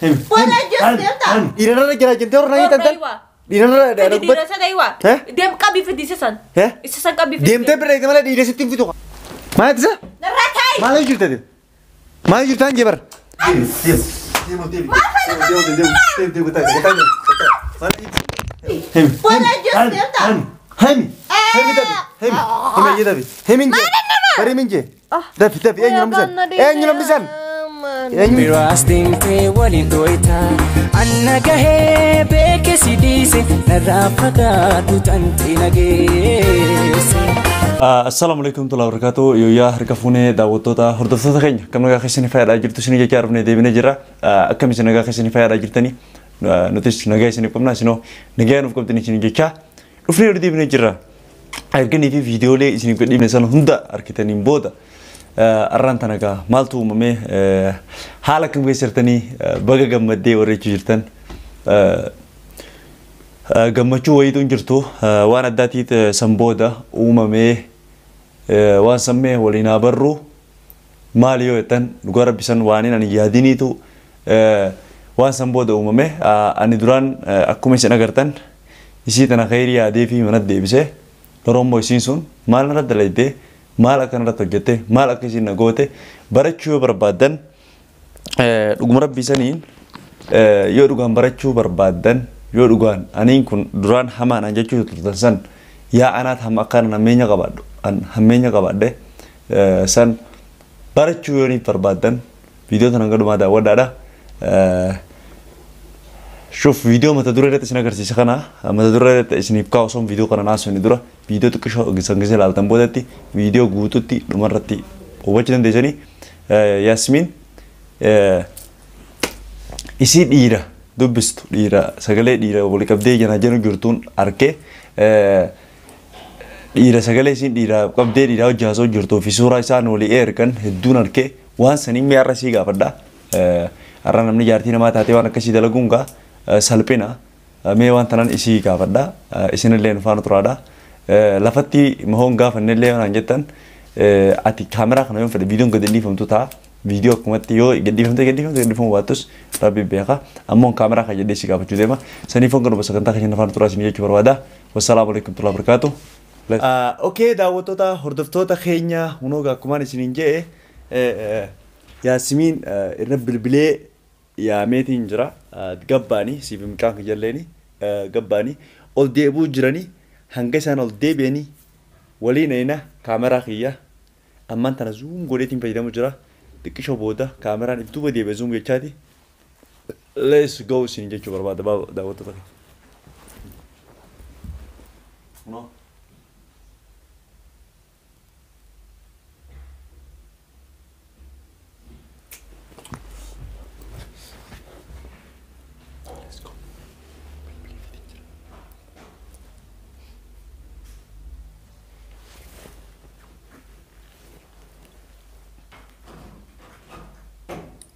Himi. Booda ajjeesu deemta. Dhiirarra jira jettee warra naa hiitan. Dhiirarra Fidi dhiira sana hiwa. Eh? Deem qabii fidi isa san. Eh? Isa san qabii fidi. Deemtee bira deemtee malee dhiira sitti hin fitu. Maal ittisa? Narraa taa'i. Maal jirta ati? Maal jirta an jebar? Deem deem deem deem deem deem deem deem deem. Booda ajjeesu deemta. Hemi. Hemi dafi. Hemi. Hemi ayyee dafi. Hemi inje. Bari hemi inje. Dafi dafi eenyu namni san? Eenyu namni san? Eenyu? Biraas deemtee waliin dhooyta. Anna gahee beeke si dhiise narraa fagaadhu tanti nageesse. Assalaamu alaikum warahmatullahi wabarakatuh. Yooyyaa harka fuunee daawwattoota hordoftoota keenya akkam nagaa keessanii fayyaadhaa jirtu isin jechaa dhufnee deebinee jirra. Akkam isin nagaa keessanii fayyaadhaa jirtanii nutis nagaa isiniif qabna isinoo nagaa nuuf qabdanii isin jechaa dhufnee yeroo deebinee jirra. Erganii fi viidiyoolee isiniif gadhiifne sana hunda argitaniin booda arraan tana gaa maaltu uumamee haala akkam keessa jirtanii baga gammaddee warra jechuu jirtan gammachuu wayiitu hin jirtu waan addaatiit san booda uumamee waan sammee waliin haa barru maali yoo jettan dhugaa rabbi san waan ani yaadiniitu waan san booda uumame ani duraan akkuma isin agartan isii tana khayrii yaadee fi mana deebisee yeroo immoo isiin sun maal narra dalaydee maal akka narratti hojjette maal akka isiin na goote barachuu yoo barbaaddan dhuguma rabbii saniin yoo dhugaan barachuu barbaaddan yoo dhugaan aniin kun duraan hamaan an jechuu turtan san yaa anaat hamma akkaan hammeenya qabaadhu an hammeenya qabaadhe san barachuu yoo niif barbaaddan viidiyoo tana gadhumaa daawwadhaadha. Shuf viidiyoo mata duree irratti isin agarsiisa kana mata duree irratti isiniif kaa'u osoo viidiyoo kana naasuu dura viidiyoo xiqqishoo san keessa ilaaltan boodatti viidiyoo guututti dhumarratti hubachuu dandeessanii Yaasmiin isii dhiira dubbistu dhiira sagalee dhiira walii qabdee jana jenu jirtuun arkee dhiira sagalee isiin dhiira qabdee dhiira hojii haasoo jirtuu fi suuraa isaan walii ergan hedduun arkee waan saniin mi'a har'a sii gaafadha. Har'a namni jaartii namaa taatee waan akkasii dalaguun gaa salphina mee waan tanan isii gaafadha isinillee nu faana turaadha. Lafatti mahoon gaafannellee waan jettan ati kaameraa kana yoo fedhe viidiyoon gadi dhiifamtu ta'a. Viidiyoo akkumatti yoo gadhiifamte gadhiifamte gadhiifamu baattus rabbi beeka. Ammoo kaameraa kan jedhee si gaafachuu deema. Saniif hanga dhuma sagantaa keenya faana turaa isin jechuu barbaada. Wassalaamu alaikum warahmatullahi wabarakatuh. Okay daawwattoota hordoftoota keenya hunoo akkumaan isiniin jedhe Yaasmiin irra bilbilee yaameetiin jira. Gabbaanii siif mucaan kan jalleeni gabbaanii ol deebi'uu jiranii hanga isaan ol deebi'anii waliin eena kaameraa kiyya ammaan tana zuum godheetiin fayyadamu jira. Xiqqishoo booda kaameraan if duuba deebi'e zuum jechaati. Let's go isin jechuu barbaada daawwattoota keenya. Kunoo. Let's go.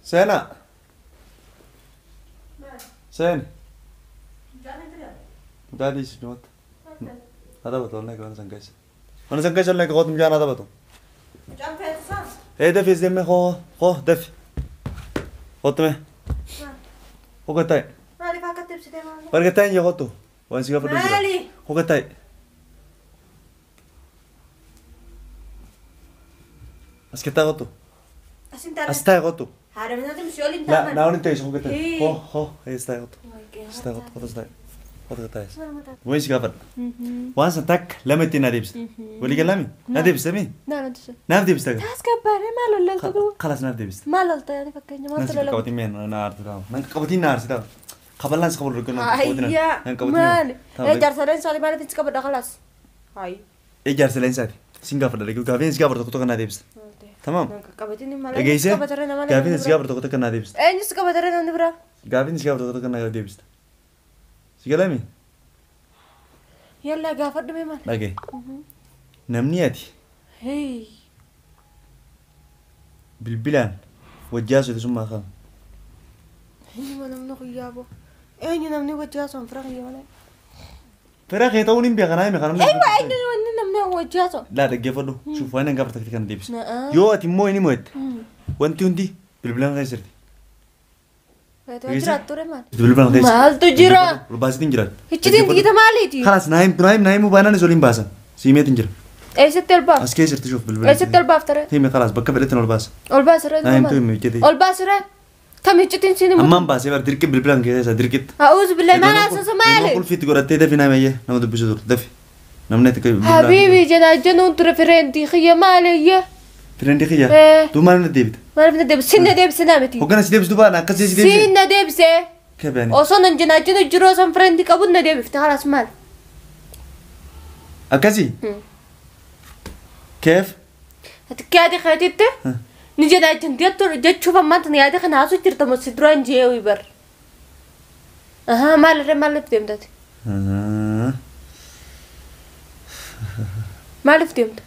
Seenaa. Seen. Mucaa dhiisi dhumatti. Haa taphatu wallee mana san keessa. Mana san keessa wallee kootu mucaan haa taphatu. Mucaan feetu san. Ee dafi as deemee koo koo dafi. Kootu mee. Koo gattaa'e. Maaliif akkatti ibsitee maali? Bari gattaa'e hin kootu. Waan si gaafadhu jira. Maali? Koo gattaa'e. As gattaa'e kootu. Asin taa'e. As taa'e kootu. Haadha manaatiin si waliin La taa'an. naa waliin teessu koo gattaa'e. Hii. Koo koo eessa taa'e kootu. As taa'e kootu kootu as taa'e. Kootu gattaa'e. Waan si gaafadha. Waan san takka lama ittiin na deebista. Walii galami? Na deebista mi? Naannoo Naaf deebista. Taasgabbaaree maal lolta duuba? Kalas naaf deebista. Maal lolta yaada fakkeenya Nan maaltu si lolamu? qabatiin mee na aarsi ta'a. Nan qabatiin na aarsi ta'a. Kaballaan si qabu nan qabatiin. Ayyaa Nan qabatiin. maali? Jaarsaleen isaanii maaliif itti qabadha kalaas? Hayi. Ee jaarsaleen isaati. Sin gaafadha dhagee gaafiin si gaafadha tokko tokko naa deebista. Tamam. Nan qabatiin maal? Dhageessee Qabataree nama gaafiin si gaafadha tokko tokko naa deebista. Eenyu si qabataree namni biraa? Gaafiin si gaafadha tokko tokko naa deebista. Si galami? Yallaa gaafadhu mee maal? Dhagee. Namni ati Hey. bilbilaan wajjaa sote sun maal qaba? Eenyuma namni guyyaa boo? Eenyu namni wajjaa son fira kiyya malee? Fira kee ta'uun hin beekan haa hime kan namni. Eenyu eenyu wanni namni wajjaa son? Laa dhaggeeffadhu. Shuuf waan hin gaafata kan deebisa. Na'aa. Yoo ati immoo inni mo'atte wanti hundi bilbilaan keessa jirti. Bilbila keessa. Maaltu jira? Ol baasitiin jira. Iccitiin diigita maaliiti? Kalaas naayim baanaan oliin baasan. Siimeetiin jira. Eessatti ol baaf? As keessa jirti shuuf bilbila. Eessatti ol baaf ture? Himi kalaas bakka fedhetti ol baasa. Ol baasiree? Naayim tu himi iccitii. Ol baasiree? Kam iccitiin siin himu? Ammaan baasee bar dirqi bilbilaan keessa isa dirqitti. A'uuzu billahi maal haasasa maali? Qulfiitti godhattee dafi naam eeyyee nama dubbisu turte dafi. Namni itti bilbilaan. Habiibi janaajanuun ture fireentii xiyya maali eeyyee? Fireentii xiyya? Tuu maal na deebite? Maaliif na deebise? Sin na deebise naa miti. Hoggana si deebistu baana akkasii si deebise. Sin na deebise. Kebeeni. Osoo nan janaajanu jiru osoo fireentii qabu na deebifte halaas maal? Akkasii? Keef? Ati yaada keetitti? Ni janaajan jechuuf ammaan tana yaada kana haasuu jirta moo si duraan jee'uu bar. Ahaa maalirra maaliif deemtati? Maaliif deemta?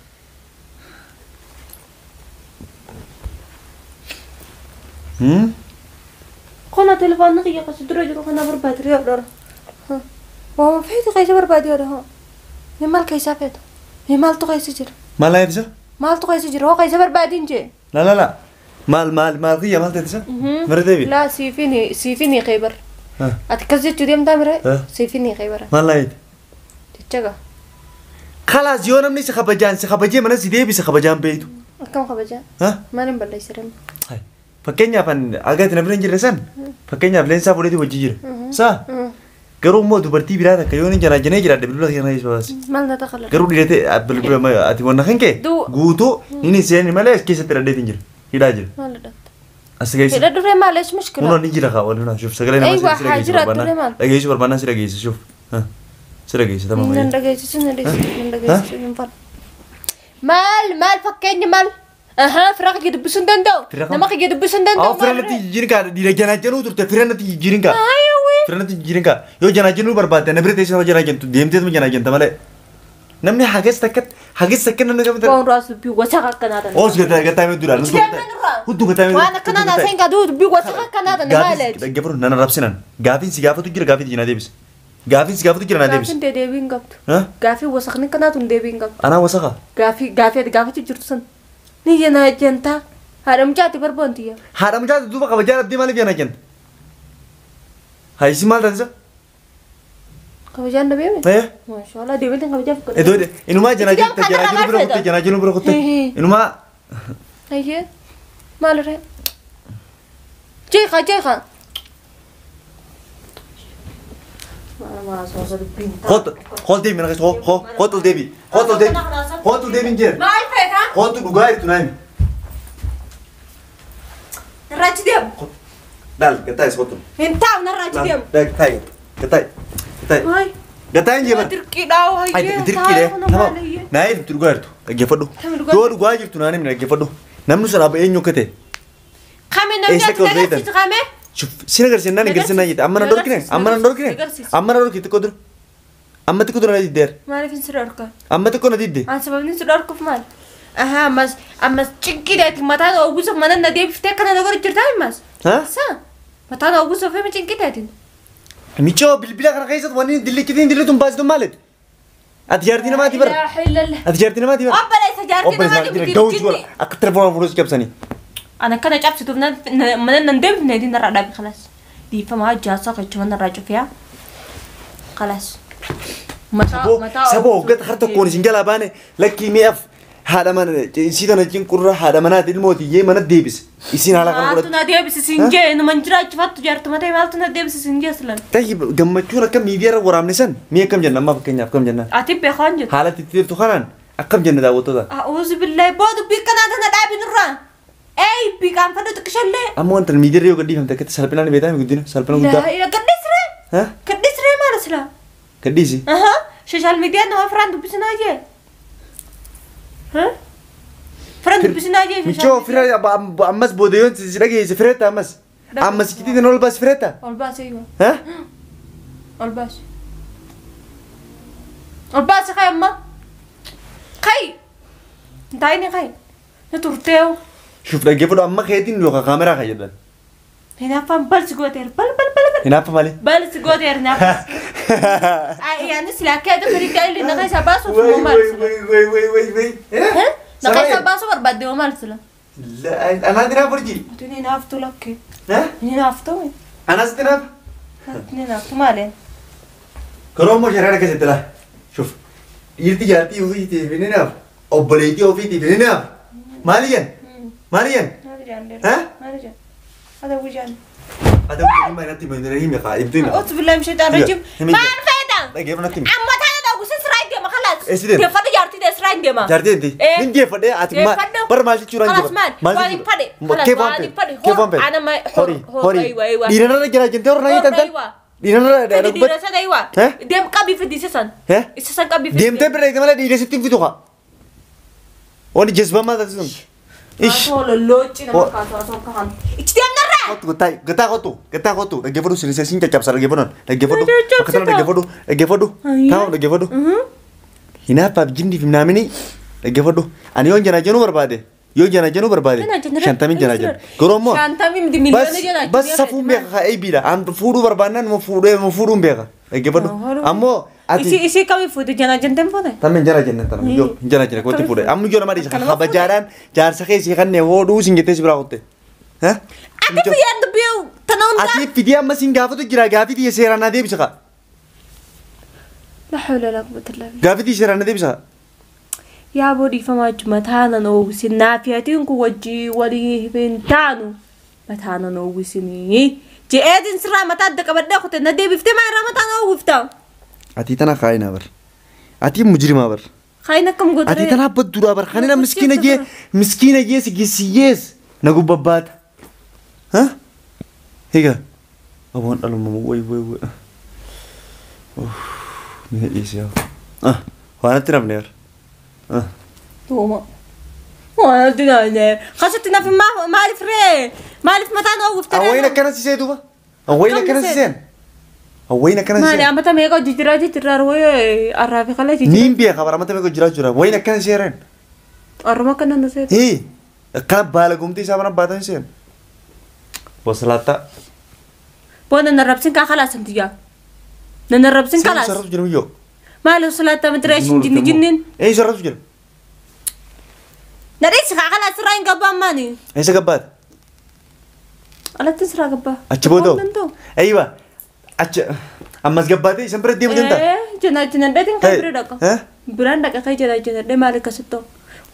Kuna telefoonni kiyya kasi dura jiru kana barbaade reef dhora. Waama feeti keessa barbaade yoo Mee maal keessaa feetu? Mee maaltu keessa jira? Maal laa eebbisa? Maaltu keessa jira? Hoo keessa barbaadiin jee? La la la. Maal maal maal kiyya maal teettisa? Mara deebi. Laa siifin hiikee bar. Ati akkas jechuu deemtaa mire? Siifin hiikee bara. Maal laa eebbi? Jechaga. Khalaas yoo namni si kabajaan si kabajee mana si deebise kabajaan beeytu. Akkam kabajaan? Maal hin balleessiree? Fakkeenyaaf aga ati na bira hin jirre san fakkeenyaaf leensaa fuudheetii wajji jira. Saa? Garuu immoo dubartii biraa takka yoo inni janaajanee jiraadhe bilbila kana keessa baase. Maal na taqala? Garuu dhiirate bilbila ati wanna kan kee guutuu inni seeni malee as keessatti hidhadheetiin jira. Hidhaa jira. Maal hidhatta? As keessa. Hidha duree maal ees mushkila? Kunoo ni jira kaa waliin naa shuuf sagalee namaa si dhageessu barbaannaa. Dhageessu barbaannaa si dhageessu shuuf. Si dhageessu tamam. Nan dhageessu nan dhageessu nan dhageessu hin fal. Maal maal fakkeenya maal? Ahaa fira kiyya dubbisuu hin danda'u. Nama kiyya dubbisuu hin danda'u. Fira natti jijjiirin kaa dhiira janaajanuu turte fira natti jijjiirin kaa. Fira natti jijjiirin kaa yoo janaajanuu barbaadde na bira teessee nama janaajjantu deemteetuma janaajjanta malee. Namni hagas takka hagas takka namni qabata. Waan raas dubbii wasaqa akkanaa tana. Oos gataa gataa mee dura. Hudduu gataa mee. Waan akkanaa naa seen kaduu dubbii wasaqa akkanaa tana maali? Dhaggeeffadhu nana rabsinan. Gaafiin si gaafatu jira gaafiin na deebisa. Gaafiin si gaafatu jira na deebisa. Gaafiin deebii hin qabdu. Gaafii wasaqni akkanaa tun deebii hin qabdu. Anaa wasaqa. Gaafii gaafii ati gaafachuu jirtu san. Ni janaajjanta. Haadha mucaatti barboonti yaa. Haadha mucaatti duuba kabajaa dhabdee maaliif janaajjanta? Haysi maal taatisa? Kabajaan dhabee mi? Maashaallah deebiin kabajaa fi godhe. Iddoo inumaa janaajjanta janaajjanu bira kutte janaajjanu bira kutte inumaa. Ayyee maalirree? Jeeqa jeeqa. Hool deebi mana keessa hoo hoo ol deebi hoo ol deebi hoo ol deebi hin jeen. Maal feeta? Hootu dhugaa jirtu naayimi. Narraa deemu. Daal gataa is hootu. Hin taa'u narraa deemu. Gataa gataa gataa. Gataa hin jeeban. Dirqiidhaa hayyee. Dirqiidhaa. Tamam. Naayii jirtu dhugaa jirtu dhaggeeffadhu. Yoo dhugaa jirtu naan himne dhaggeeffadhu. Namni sun abba eenyu akka ta'e. Kame namni ati agarsiisu kame? Sin agarsiisa naan agarsiisa naan jette amma nan dhorkine amma nan dhorkine amma nan dhorkine xiqqoo dura. Amma xiqqoo dura na diddeera. Maaliif hin si dhorka? Amma xiqqoo na didde. An sababni si dhorkuuf maal? Ahaa ammas ammas cinqiidhaati mataan ogusuuf mana na deebiftee akkana na godhu jirtaa ammas? Saa mataan ogusuuf himi cinqiidhaatiin. Michoo bilbila kana keessatti wanni dillichitiin dillituun baasitu maaliidha? Ati jaartii namaati bara. Ati jaartii namaati bara. Obboleessa jaartii namaati miti. Ga'uutu godha akka telefoona fuudhus cabsanii. Ana kana cabsituuf mana nan deebifne diin narraa dhaabi khalaas. Dhiifama jaarsa qecha mana narraa cufiyaa. Khalaas. Saba hoggat har tokkoon isin jalaa baane lakkii mi'aaf haadha mana isii tana cinqurra haadha manaati ilmootiyyee mana deebise. Isin haala kana godhatu. Maaltu na deebise siin jee numa jiraachifattu jaartuma ta'e maaltu na deebise siin jee silan. Tahi gammachuun akka miidiyaa irra waraabne san mi'a akkam jenna amma fakkeenyaaf akkam jenna. Ati beekaan jettu. Haala itti jirtu kanaan akkam jenna daawwattoota. A'uuzu billahi boodu bikka naa tana dhaabi nurraa. Ey biqaan fadhu xiqqishallee. Amma wanta miidiyaa irra yoo gadhiifamte akkatti salphinaan beektaa guddina salphina guddaa. Gadhiisiree? Gadhiisiree maal silaa? Gadhiisi. Sooshaal miidiyaa nama firaan dubbisinaa jee. Firaan dubbisinaa jee. Michoo fira ammas booda yoo si dhageesse fireetta ammas. Ammas kittiin ol baasi fireetta. Ol baasi yoo. Ol baasi. Ol baasi kai amma. Kai. Taa'ini kai. Na turteewu. Shuuf dhaggeeffadhu amma keetiin yookaan kaameraa kan jedhan. Hinaaffaan balsi gooteera bal bal bal bal. Hinaaffa maali? Balsi gooteera hinaaffaan. Yaani silaa akka yaada gadi ta'e naqa isaa baasuuf moo maal sila? Wey wey wey wey. Naqa isaa baasuu barbaadde moo maal sila? Anaa hinaaf hojii. Ati hinaaftu lakkee. Hinaaftu. Anas tinaaf. Ni naaftu maali? Garuu immoo shari'aan akkasitti laa. Shuf. Dhiirti jaartii ofiitiif ni naaf. Obboleettii ofiitiif ni naaf. Maali jen? Maali jen? Maali jaan? Ha? Maali jaan? Adawwi jaan. Adawwi dhimma irratti himi haa ibdu himi. Utu billahi min shaytaan rajiim. Himi. Maal feetan? Dhageeffadhu natti himi. Amma taana dhagu sin siraa hin deema khalaas. Eessi deema? Deeffadhu jaartii ta'e siraa hin deema. Jaartii enti? Eh. Nin deeffadhee ati ma Deeffadhu. bara maal jechuudhaan Khalaas jira? maal? Waan hin fadhe. Khalaas Keef waan waan hin fedhe? fadhe. Keef waan fedhe? Ana ma Horii. Horii. Aywa aywa. Dhiirarra jira jettee horna Hor, hiitan tan. aywa. Dhiirarra Fidi dhiira sana aywa. Eh? Deem qabii fidi isa san. Eh? Isa san qabii fidi. Deemtee bira eegde malee dhiira sitti hin fidu haa. Wanni jazbamaa taate sun. Ish. Haasoo lolloocci nama Hor. kaasu haasoo akka kan. Ichi deemnarraa. Kottu gataa gataa kottu gataa kottu dhaggeeffadhu sirrii siin caccabsa dhaggeeffadhu dhaggeeffadhu Caccabsita. akka sana dhaggeeffadhu dhaggeeffadhu Ayyaa. taa'u dhaggeeffadhu. Hinaaffaaf jinniif naamini dhaggeeffadhu ani yoon janaa jenuu barbaade yoo janaa jenuu barbaade shantamiin janaa jenna garuu immoo Shantamii miti miliyoona janaa bas safuun beeka haa eebiidha an fuudhuu barbaannaan mu fuudhee mu fuudhuun beeka dhaggeeffadhu ammoo ati Isii kamii fuute janaa jenteen fuute? Tammi jara jenna tana yoo jara jenna kotti fuudhe amma yoo nama dhiisa kabajaadhaan jaarsa keessi kanneen hodhuu sin jettee si biraa kotte. Ati fiyyaan dubbii tana hundaa. Ati fidii amma sin gaafatu jira gaafii xiyya seeraan na deebisa kaa. La hawla la quwwata illa billah. Gaafii xiyya seeraan na deebisa. Yaa boodhiifamaa jechuun mataa nan oowwisin naafiyatiin kun wajjii walii hin taanu mataa nan oowwisinii. Je'eetiin sirraa mataa adda qabadhee kute na deebiftee maa irraa mataa na oowwifta? Ati tana kaayinaa bar. Ati mujrimaa bar. Kaayin akkam goote? Ati tana badduudhaa bar. Kanina miskiina jee miskiina jee si gisiyees na gubbabbaata. Ha? Higa. Aboon dhaluma way way way. Mee dhiisi yaa. Ah, waan natti nafne bar. Ah. Tuuma. Waan natti nafne. Kasatti nafi maaliif ree? Maaliif mataa na oowwifta? Awwayin akkana sisee duuba. Awwayin akkana siseen. Awwayin akkana Maali siseen. amata meeqa hojii jiraa jijjiirraa wayii arraa fi kalee jijjiirraa. Niin beeka bara amata meeqa jiraa jira. Wayin akkana siseen. Arruma akkana na seeta. Hii. Akkana baala gumtii isaa mana baatan siseen. Wasalaataa. Booda na rabsin kaa kalaasan tiyyaa. Na rabsin kalaas. Sararatu jira miyyoo. Maali wasalaataa miti reeshin jinni jinniin. Ee sararatu jira. Na dhiisi kaa kalaas sirraa hin gabbaan maani. Eessa gabbaata? Alatti sirraa gabbaa. Achi booda. Aywa. Achi ammas gabbaatee isan bira deemu danda'a. Ee jenaa jenadheetiin kan bira dhaqa. Eh? Biraan dhaqa kan jenaa jenadhee maali akkasitti ta'u.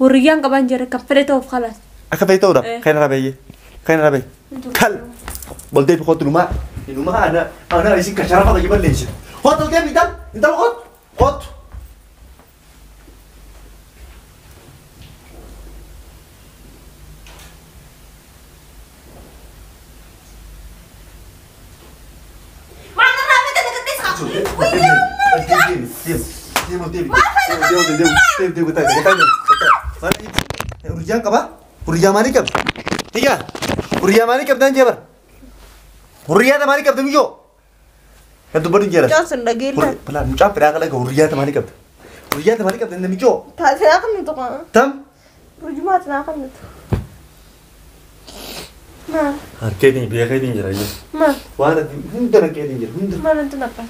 Horiyyaan qabaan jira kan fedhe ta'uuf kalaas. Akka fedhe ta'uudha. Eh. Kan irraa bayyee. Kan irraa bayyee. Kal. Bol deebi kootu numaa. Numaa ana ana isin kasharafa qayyii balleessi. Kootu deebi intal intal kootu kootu. Maal irraa fedhe na gadhiisa. Huriyyaan qaba? Huriyyaa maalii qabdi? Higa! Huriyyaa maalii qabdi jee bar? Huriyyaa maalii qabdi miyyoo? Kan dubbatu hin jeeras. Mucaan sun dhageella. Mucaan fedhaa qala huriyyaa maalii qabdi? Huriyyaa maalii qabdi inni miyyoo? Taatinaa kan nuti qaba. Tam? Rujumaa tinaa kan nuti. Maal? Harkeetiin beekeetiin jira iyyuu. Maal? Waan ati hunda nakkeetiin jira hunda. Maal wanti naqaa?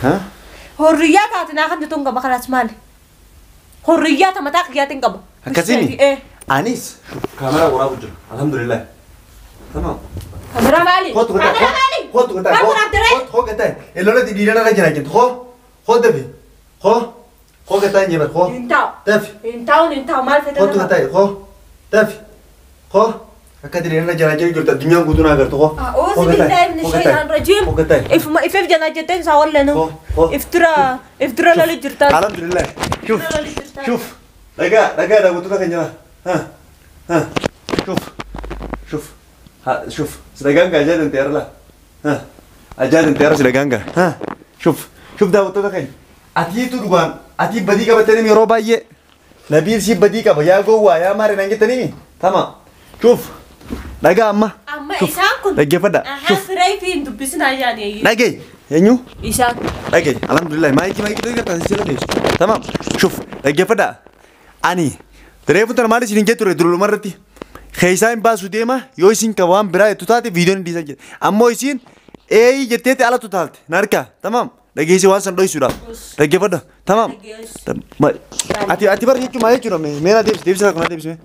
Ha? Huriyyaa taatinaa kan nuti hin qaba kalaas maali? Huriyyaa ta mataa kiyyaatiin qaba. Akkasini? Eh. Anis kaameraa waraabu jira. Alhamdulillah. Tamam. Kameraa maali? Kootu gataa. Kameraa maali? Kootu gataa. Maal waraabdaree? Kootu koo gataa. Elolati dhiirana irra jira jettu. Koo. Koo dafi. Koo. Koo gataa hin jebar. Koo. Hin taa'u. Dafi. Hin taa'u hin taa'u maal fedha? Kootu gataa. Koo. Dafi. Koo. Akka dhiirana jira jiru jirtu addunyaan guutuun agartu. Koo. أعوذ بالله من الشيطان الرجيم. Koo gataa. إف إف جنا جتين ساول لنا. Koo. Koo. إفترا إفترا لالي جرتان. Alhamdulillah. Shuf. Shuf. Dhagaa dhagaa daawwattoota keenya. Ha. Ha. Shuf. Shuf. Ha shuf. Si dhagaan gaa ajaa'iban ta'eera laa. Ha. Ajaa'iban ta'eera si dhagaan gaa. Ha. Shuf. Shuf daawwattoota keenya. Atiitu dhugaan atii badii qabatanii yeroo baay'ee Nabiil si badii qaba yaa gowwaa yaa maari naan jettanii tama. Shuf. Dhagaa amma. Amma isaan kun. Dhaggeeffadha. Aha firee fi hin dubbisinaa yaani. Dhagee. Eenyu? Isaan. Dhagee. Alhamdulillah. Maayikii maayikii dhagee taasisa jala teessu. Tamam. Shuf. Dhaggeeffadha. Ani reefu tana maal isin jettu ture duruma irratti keessaa hin baasu deema yoo isin ka waan biraa jettu taate viidiyoon hin dhiisan jedhe ammoo isin eeyi jetteetti alatu taalte na harkaa tamam dhageessi waan san dhoysuudhaaf dhaggeeffadha tamam ati ati bara jechuun maal jechuudha mee na deebisi deebisi kana deebisi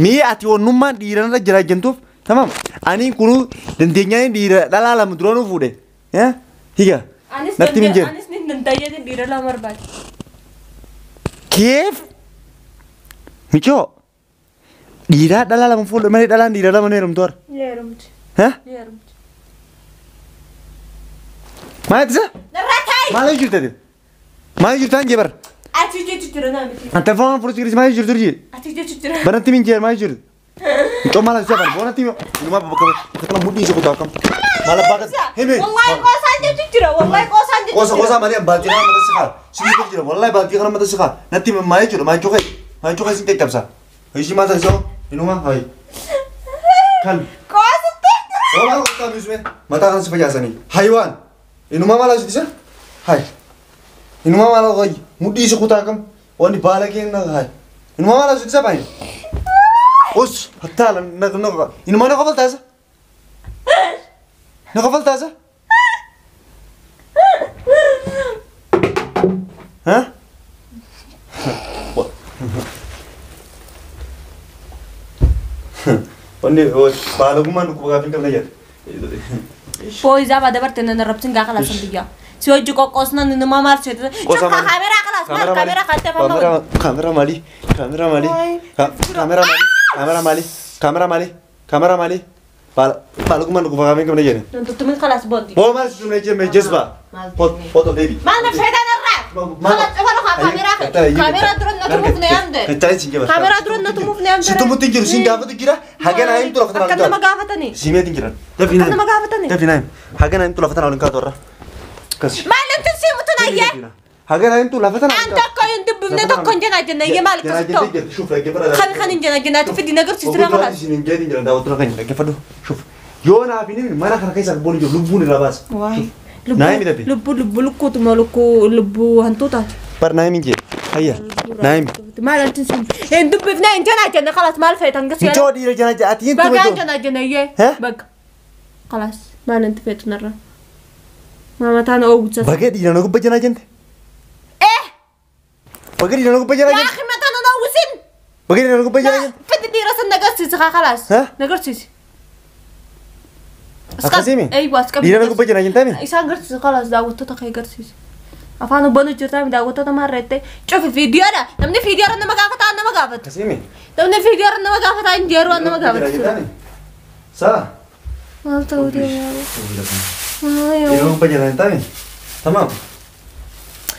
mee ati onnummaan dhiiranarra jira jentuuf Tamam. Ani kunu dandeenyaan dhiira dhalaa lama dura nu fuudhe. Higa. Natti min jedhu. Anis ni danda'ee dhiira lama barbaade. Keef? Michoo. Dhiiraa dhalaa lama fuudhe malee dhalaan dhiira lama ni heerumtu har'a. Ni heerumti. Ni heerumti. Maal ittisa? Narraa taa'i. Maal jirtu ati? Maal jirtu an jebar? Ati jechu jira naa miti. An telefoon fuudhu sigirisi maal jirtu jee? Ati jechu jira. Banatti min jee maal jirtu? Michoo maal ittisa bara? Boonatti inuma bakka kana mudhii isa kutaa akkam. Maal abbaa kas? Hime. Wallahi qoosaan jechu jira. Wallahi qoosaan jechu Qosa jira. qosa malee baaltii kana mata siqaa. Sigirisi jira. Wallahi baaltii kana mata siqaa. Natti maal jechuudha? Maal cuqee? Maal cuqee sin caccabsa? Ishii maal taasisoo? Inuma hayi. Kan. Qoosatti jira. Oo maal qotaa miisume? Mataa kan si facaasanii. Hayiwaan. Inuma maal asittisa? Hayi. Inuma maal qoyi? Mudhii isa kutaa kam? Wanni baala kenna hayi. Inuma maal asittisa baay'ee? Os hatta na na inuma na qofal taasa? Na qofal taasa? Ha? Wanni baala gumaan dhukkuba gaafii hin qabne jedhe. Pooyizaa baada barte nan arrabsin gaa kalaasan biyya. Si hojii qoqqoosnan nama maal seete. Qosa Cukka maali? kaameraa kalaas maal kaameraa kaltee afaan Kamera maali? Kamera maali? Kamera maali? Kamera maali? Kamera maali? Kamera maali? Baala gumaan dhukkuba gaafii hin qabne jedhe. Nan tuttumin kalaas booddi. Boo maal si tumne jee jezba. Foto baby. Maal na fayyadaan irraa? Kalaas cufa lafa kaameraa kaameraa dura na tumuuf na yaamde. Kaameraa dura na tumuuf na yaamde. Si tumutti hin jiru siin gaafatu jira. Haga naa himtu lafa tanaa. Akka nama gaafatanii. Simeetiin jiran. Akka nama gaafatanii. Dafi naa him. Haga naa himtu lafa tanaa waliin kaatu irra. Akkas. Maal nuti simutu na iyyee? Haga naa himtu lafa tanaa. An tokko hin dubbifne tokko hin jenaa jenna iyyee maal akkas ta'u? Shuf dhaggeeffadha. Kan kan hin jenaa jennaati fidi na agarsiisu na kalaas. Isin hin jedhin jiran daawwattoota keenya dhaggeeffadhu. Shuf. Yoo naaf hin himne mana kana keessa booni jiru lubbuun irraa baasa. Naa himi dafi. Lubbu lubbu lukkuutuma lukkuu lubbuu hantuutaati. Bar naa himi jee. Hayya. Naa himi. Maal antin sun hin dubbifne hin jenaa jenne kalaas maal feetan gas Michoo dhiira jana ati hin Baga tume jenaa jenne iyyee. He? Baga. Kalaas maal anti feetu narra. Maama taana oogutsa. Baga dhiira na gubba janaa jente. Eh! Baga dhiira na gubba janaa Yaa jente. akhi mataa na oowwisin. Baga dhiira na gubba janaa jente. Fidi dhiira san nagarsiisi haa kalaas. He? Nagarsiisi. Akkasimi? Eeywa as qabi. Dhiira na gubba janaa jentami? Isaan garsiisi kalaas daawwattoota kee garsiisi. Afaan hubannu jirtaa daawwattoota maarreette cufi fiidiyoodha. Namni fiidiyoodha nama gaafataa nama gaafatu. Akkasimi? Namni fiidiyoodha nama gaafataa hin jeeru nama gaafatu. Saa. Maal ta'uu deemaa? Dhiira na gubba janaa jentami? Tamaam.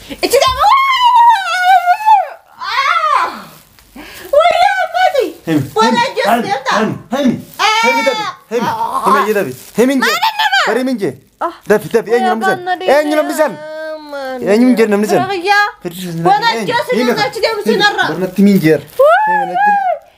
Itti deema. Wayyaa ammati. Himi. Wala jechuudha. Himi. Himi dafi. Himi. Himi ayyee dafi. Himi hin jee. Bari min jee. Dafi dafi eenyu namni san? Eenyu namni san? Eenyu hin jedhu namni san? Wala jechuudha achi deemu sinarra. Barnatti min jeer. Himi natti.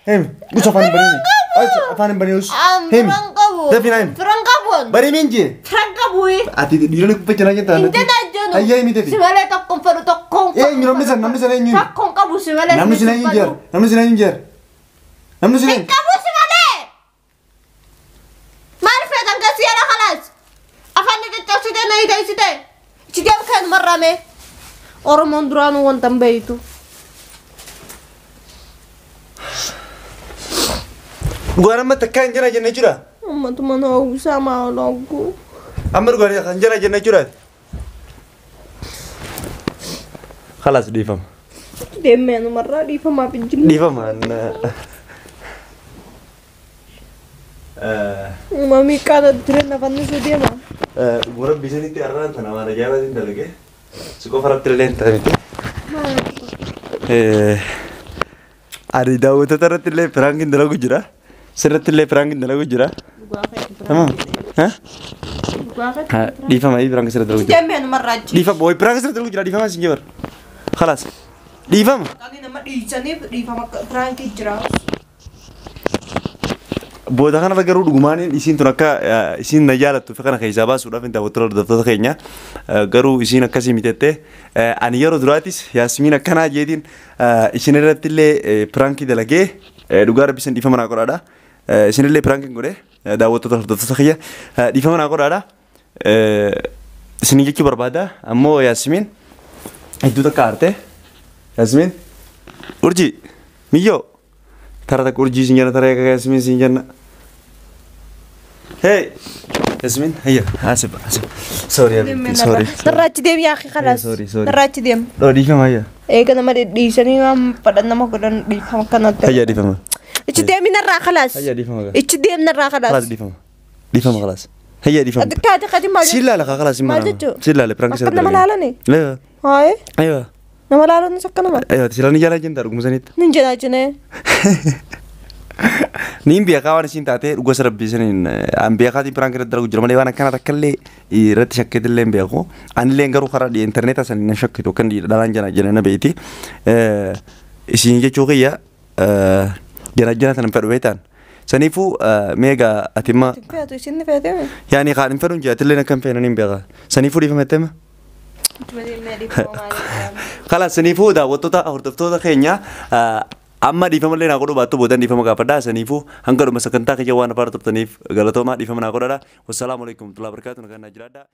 Himi. Gusa afaan hin banee. As afaan hin banee us. Himi. Firan qabu. Dafi naa himi. Firan qabu. Bari min jee. Firan qabu. Ati dhiira na gubba janaa jentaa Hin jenaa jennu. Ayyee himi dafi. Si malee tokkoon fedhu tokkoon fedhu. Eenyu namni san namni san eenyu? Tokkoon qabu si malee. Namni sin eenyu jeer? Namni sin eenyu jeer? Namni sin eenyu? Qabu si malee. Maal feetan gasii yaala kalaas. Afaan ni caccabsitee na hidhaysite. Ichi deemu kan marrame. Oromoon duraanuu wanta hin beeytu. Dhugaan amma takkaa hin jana jenne jira. Uummatuma na oowwisaa maal ogguu. Amma dhugaan kan jana jenne jira. Khalaas dhiifama. Deemee numarraa dhiifamaaf hin jinne. Dhiifama. Uumamii qaana jireenya fannisuu deema. Gora bisanitti arraan tana waan ajaa'ibaatiin dalage. Si qofa irratti illee hin ta'e miti. Ani daawwattoota irratti illee piraankiin dalagu jira. Sirratti illee piraankiin dalagu jira. Tamam. Dhiifama piraankiin sirratti dalagu jira. Deemee numarraa achi. Dhiifama wayi piraankiin sirratti dalagu jira dhiifama sin jebar. Khalaas. Dhiifama. Qanii nama dhiisaniif dhiifama piraankii jira. Booda kanarra garuu dhugumaan isiin tun akka isiin na jaalattu fi kana keessaa baasuudhaaf hin daawwattoota hordoftoota keenya garuu isiin akkasii mitettee ani yeroo duraatis Yaasmiin akkanaa jeetiin isin irratti illee piraankii dalagee dhugaa rabbi isin dhiifama naa godhaadha. Isin illee piraankiin godhe daawwattoota hordoftoota kiyya dhiifama naa godhaadha. Isin jechuu barbaada ammoo Yaasmiin hedduu takka aarte Yaasmiin urjii miyyoo tara takka urjii isin jenna tara Yaasmiin isin jenna. Hey Yasmin, hayya, asif, asif. Sorry habibti, sorry. Narraa achi deem yaa akhi khalaas. Sorry, sorry. Narraa achi deem. Dhoo dhiifama hayya. Eega nama dhidhiisanii waan fadhan nama godhan dhiifama akkanatti. Hayya dhiifama. Ichi deemi narraa khalaas. Hayya dhiifama gaa. Ichi deem narraa Khalaas khalaas. dhiifama. Dhiifama khalaas. Hayya dhiifama. Ati kaati kaati maal Si laala kaa khalaas Maal jechuu? Si laala prank Akka nama laalani? Lewa. Haye Aywa. nama laalanis akka nama. Aywa sila ni jala jentaa dhuguma sanitti. Nin jedhaa jenee. Niin beekaa waan isiin taatee dhuga rabbii saniin an beekaatiin prank irratti dalagu jira malee waan akkana takka illee irratti shakkeetti illee hin beeku. Anillee garuu karaa intarneeta saniin na shakkitu kan dhalaan jana jana na beeyti. Isiin jechuu kiyya jana jana sana hin fedhu beektaan. Saniifuu meegaa ati imma Feetu isin ni feetee. yaani kaan hin fedhu jira atillee akka hin feene niin beekaa. Saniifuu dhiifama jettee Kalaas saniifuu daawwattoota hordoftoota keenya amma dhiifamallee naa godhuu baattu boodan dhiifama gaafadhaa. Saniifuu hanga dhuma sagantaa kiyya waan afaan turtaniif galatoomaa dhiifama naa godhadha. Wassalaamu alaikum warahmatullahi wabarakatuh. Nagaan naa jiraadhaa.